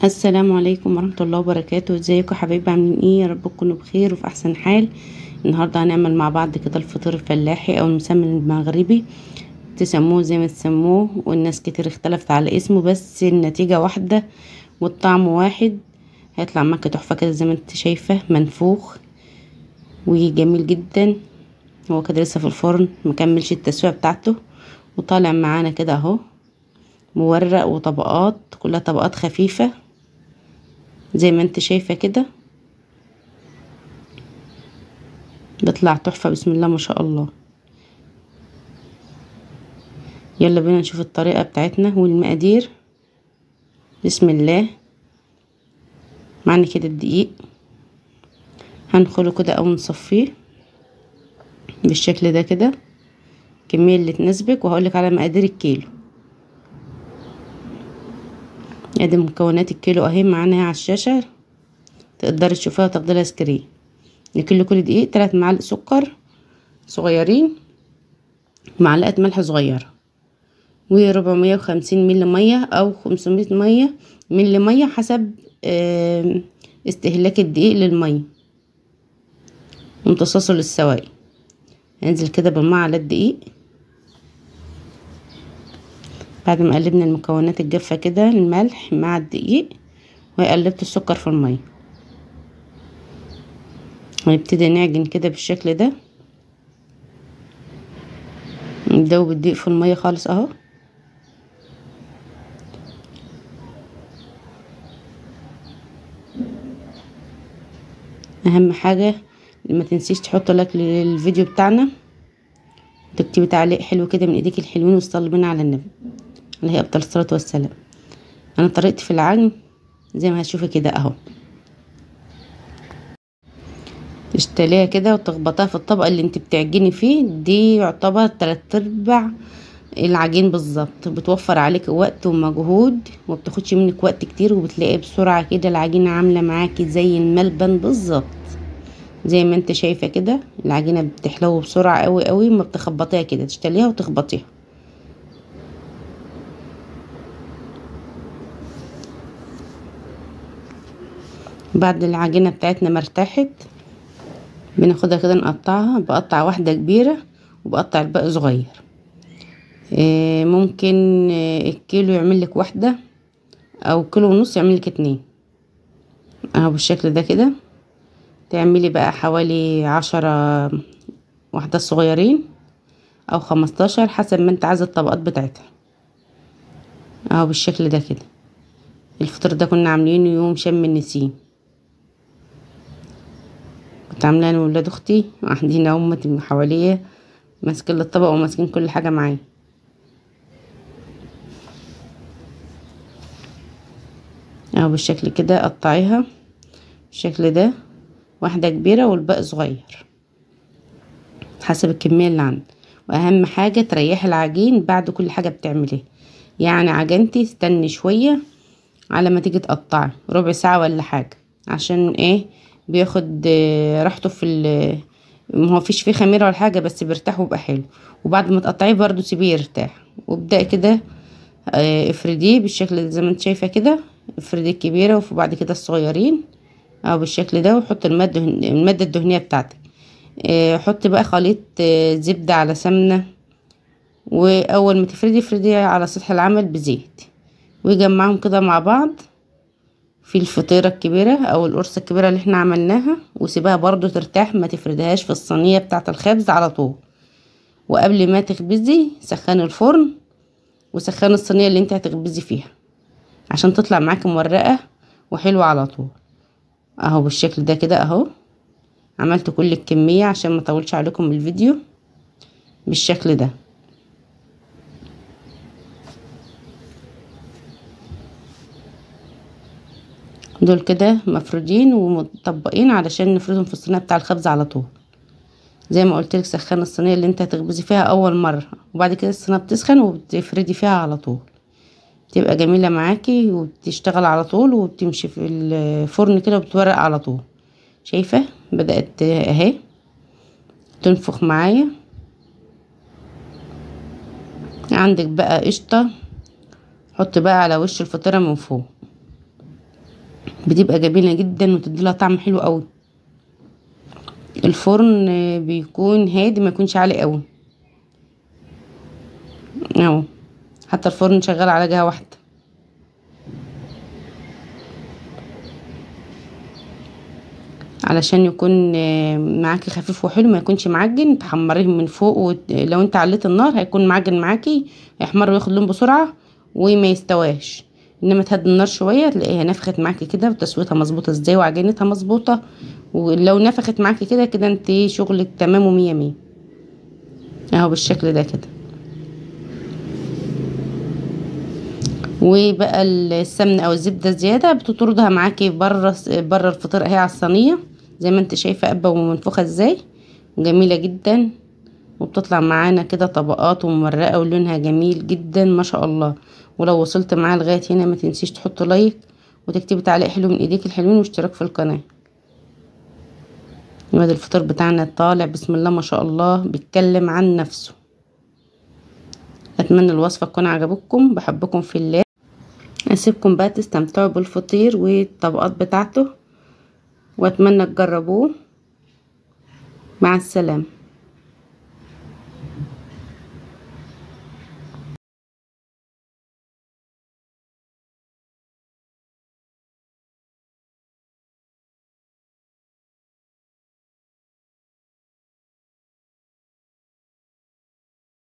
السلام عليكم ورحمة الله وبركاته. ازيكم حبايبي، عاملين ايه؟ يا رب تكونوا بخير وفي احسن حال. النهارده هنعمل مع بعض كده الفطير الفلاحي او المسمن المغربي، تسموه زي ما تسموه، والناس كتير اختلفت على اسمه، بس النتيجة واحدة والطعم واحد. هيطلع معاك تحفة كده زي ما انت شايفه، منفوخ وجميل جدا. هو كده لسه في الفرن، مكملش التسوية بتاعته، وطالع معانا كده اهو مورق وطبقات، كلها طبقات خفيفة زي ما انت شايفه كده، بيطلع تحفة بسم الله ما شاء الله. يلا بينا نشوف الطريقة بتاعتنا والمقادير. بسم الله. معنا كده الدقيق، هنخله كده او نصفيه بالشكل ده كده، الكمية اللي تناسبك، وهقولك على مقادير الكيلو. ادي مكونات الكيلو اهي معانا على الشاشة، تقدري تشوفيها وتاخدي لها screen. لكل كل دقيق 3 معالق سكر صغيرين، معلقه ملح صغيرة، و450 ملي مية او 500 ملي مية حسب استهلاك الدقيق للمية وامتصاصه للسوائل. هنزل كده بالمية على الدقيق بعد ما قلبنا المكونات الجافه كده، الملح مع الدقيق، وقلبت السكر في المية. هنبتدي نعجن كده بالشكل ده، ندوب الدقيق في المية خالص اهو. اهم حاجة ما تنسيش تحط لايك للفيديو بتاعنا، وتكتبي تعليق حلو كده من ايديك الحلوين، وتصلي بينا على النبي عليه افضل الصلاة والسلام. انا طريقتي في العجن زي ما هتشوفي كده اهو، تشتليها كده وتخبطيها في الطبق اللي انت بتعجني فيه، دي يعتبر 3/4 العجين بالظبط. بتوفر عليك وقت ومجهود، ومبتاخدش منك وقت كتير، وبتلاقي بسرعة كده العجينة عامله معاكي زي الملبن بالظبط زي ما انت شايفه كده. العجينة بتحلو بسرعة قوي قوي، ما بتخبطيها كده، تشتليها وتخبطيها. بعد العجينة بتاعتنا ما ارتاحت، بناخدها كده نقطعها. بقطع واحدة كبيرة وبقطع الباقي صغير. ممكن الكيلو يعمل لك واحدة، او كيلو ونص يعمل لك 2 اهو بالشكل ده كده. تعملي بقى حوالي 10 واحدة صغيرين او 15 حسب ما انت عايزه الطبقات بتاعتها اهو بالشكل ده كده. الفطر ده كنا عاملينه يوم شم النسيم، كنت عاملاه انا وولاد اختي، قاعدين هم حواليا ماسكين الطبق وماسكين كل حاجة معايا. اهو بالشكل كده قطعيها بالشكل ده، واحدة كبيرة والباقي صغير حسب الكمية اللي عندك. واهم حاجة تريحي العجين بعد كل حاجة بتعمليها، يعني عجنتي استني شوية على ما تيجي تقطعي، ربع ساعة ولا حاجة، عشان ايه بياخد راحته في ما هو فيش فيه خميره ولا حاجة، بس بيرتاح ويبقى حلو. وبعد ما تقطعيه برضو سيبيه يرتاح، وابدأي كده افرديه بالشكل زي ما انت شايفه كده، افردي الكبيرة وبعد كده الصغيرين اهو بالشكل ده. وحط المادة الدهنية بتاعتك، حطي بقى خليط زبدة على سمنه، واول ما تفردي افردي على سطح العمل بزيت، ويجمعهم كده مع بعض في الفطيره الكبيرة او القرصه الكبيرة اللي احنا عملناها، وسيبها برضو ترتاح، ما تفردهاش في الصينية بتاعه الخبز على طول. وقبل ما تخبزي سخني الفرن، وسخني الصينية اللي انت هتخبزي فيها عشان تطلع معاكي مورقه وحلوه على طول اهو بالشكل ده كده اهو. عملت كل الكمية عشان ما اطولش عليكم الفيديو بالشكل ده. دول كده مفرودين ومطبقين علشان نفردهم في الصينية بتاع الخبز على طول. زي ما قلت لك سخن الصينية اللي انت هتخبزي فيها اول مرة، وبعد كده الصينية بتسخن وبتفردي فيها على طول، بتبقى جميلة معاكي وبتشتغل على طول، وبتمشي في الفرن كده وبتورق على طول. شايفه بدات اهي تنفخ معايا. عندك بقى قشطه، حط بقى على وش الفطيره من فوق. بتبقى جميلة جدا وتدي لها طعم حلو قوي. الفرن بيكون هادي، ما يكونش عالي قوي اهو، حتى الفرن شغال على جهة واحدة. علشان يكون معاكي خفيف وحلو، ما يكونش معجن. تحمريهم من فوق، ولو انت عليت النار هيكون معجن معاكي، هيحمر وياخد لون بسرعة وما يستواش. انما تهدي النار شوية تلاقيها نفخت معاكي كده، وتسويتها مظبوطة ازاي وعجينتها مظبوطة. ولو نفخت معاكي كده كده انت شغلك تمام ومية مية اهو بالشكل ده كده. وبقى السمنة او الزبدة زيادة بتطردها معاكي بره بره الفطير اهي على الصينية، زي ما انت شايفه قبه ومنفوخه ازاي، جميلة جدا. وبتطلع معانا كده طبقات ومورقه ولونها جميل جدا ما شاء الله. ولو وصلت معايا لغاية هنا ما تنسيش تحط لايك وتكتبي تعليق حلو من ايديك الحلوين واشتراك في القناة. وادي الفطير بتاعنا طالع بسم الله ما شاء الله، بيتكلم عن نفسه. اتمنى الوصفة تكون عجبتكم، بحبكم في الله. اسيبكم بقى تستمتعوا بالفطير والطبقات بتاعته، واتمنى تجربوه. مع السلامة.